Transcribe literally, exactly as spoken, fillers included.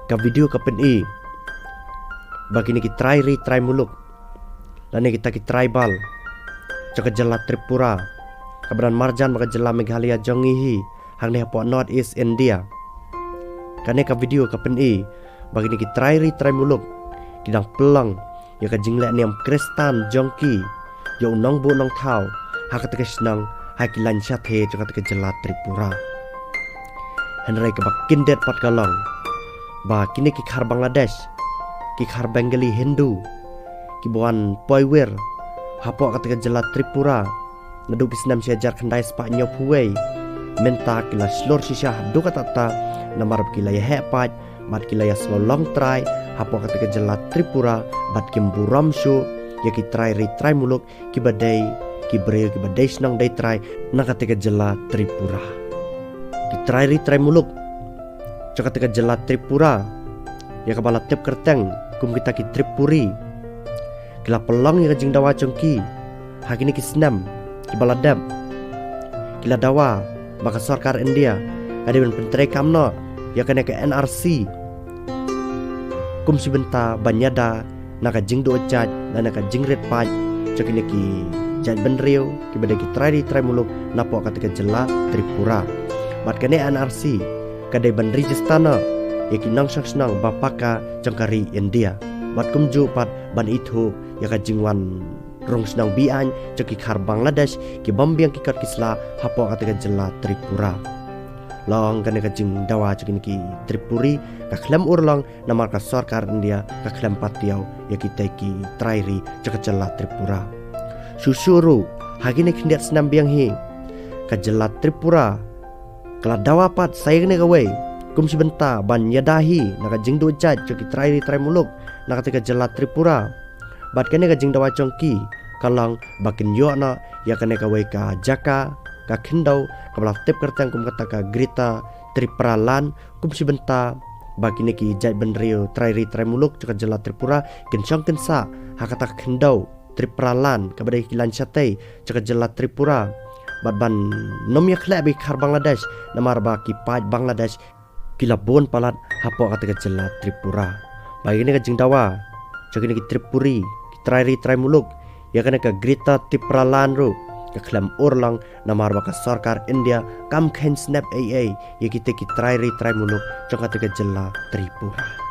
Ka video ka pyni ba kine ki trai ri trai muluk lane kita ki tribal jong ka jylla Tripura, kaba don marjan bad ka jylla Meghalaya jong ngi hi, hangne hapoh North East India. Kane ka video ka pyni ba kine ki trai ri trai muluk ki dang pynlong ïa ka jingleh niam Khristan jong ki, ïa u nongbuh nongthaw ha kata ka shnong, ha ki lain shatei jong kata ka jylla Tripura. Hynrei kaba khyndiat pat ka long ba kine ki khar Bangladesh, ki khar Bengali Hindu, kiba wan poiwir hapoh kata ka jylla Tripura naduh ki snem shi hajar khyndai spah hynñiewphew wei, mynta ki la shlur shisha haduh katta katta, namar ba ki la ïa heh paid bad ki la ïa sngew long trai hapoh kata ka jylla Tripura, bad kim burom shuh ïa ki trai ri trai muluk kiba dei ki briew kiba dei shnong dei trai na kata ka jylla Tripura. Ki trai ri trai muluk jong kata ka jylla Tripura, ïa kaba la tip kyrteng kum kita ki Tripuri, ki la pynlong ïa ka jingdawa jong ki ha kine ki snem kiba la dep. Ki la dawa ba ka sorkar India ka dei ban pyntreikam noh ïa kane ka N R C kum shi bynta ban ïada na ka jingduh jait, na ka jingrit paid jong kine ki jaitbynriew kiba dei ki trai ri trai muluk napoh kata ka jylla Tripura. Bad kane N R C ka dei ban register noh ïa ki nongshong shnong ba paka jong ka ri India, bad kumjuh pat ban ithuh ïa ka jingwan rung shnong be-aiñ jong ki khar Bangladesh ki bym biang ki kot ki sla hapoh kata ka jylla Tripura. Long kane ka jingdawa jong kine ki Tripuri ka khlem urlong, namar ka sorkar India ka khlem patiaw ïa kita ki trai ri jong ka jylla Tripura. Shuh shuh ruh, ha kine khyndiat snem biang hi, ka jylla Tripura ka la dawa pat sa ïa kane kawei kum shi bynta ban ïada hi na ka jingduh jait jong ki trai ri trai muluk na kata ka jylla Tripura. Bad kane ka jingdawa jong ki ka long ba kin ïoh noh ïa kane kawei ka jaka, ka khyndew kaba la tip kyrteng kum kata ka Greater Tipraland, kum shi bynta ba kine ki jaitbynriew trai ri trai muluk jong ka jylla Tripura kin shong kin sah ha kata ka khyndew Tipraland kaba dei ki lain shatei jong ka jylla Tripura, bad ban nym ïakhleh bad ki khar Bangladesh, namar ba ki paid Bangladesh ki la bun palat hapoh kata ka jylla Tripura. Bad ïa kane ka jingdawa jong kine ki Tripuri, ki trai ri trai muluk ïa kane ka Greater Tipraland ruh ka khlem urlong, namar ba ka sorkar India kam kheiñ snep ei ei ïa kita ki trai ri trai muluk jong kata ka jylla Tripura.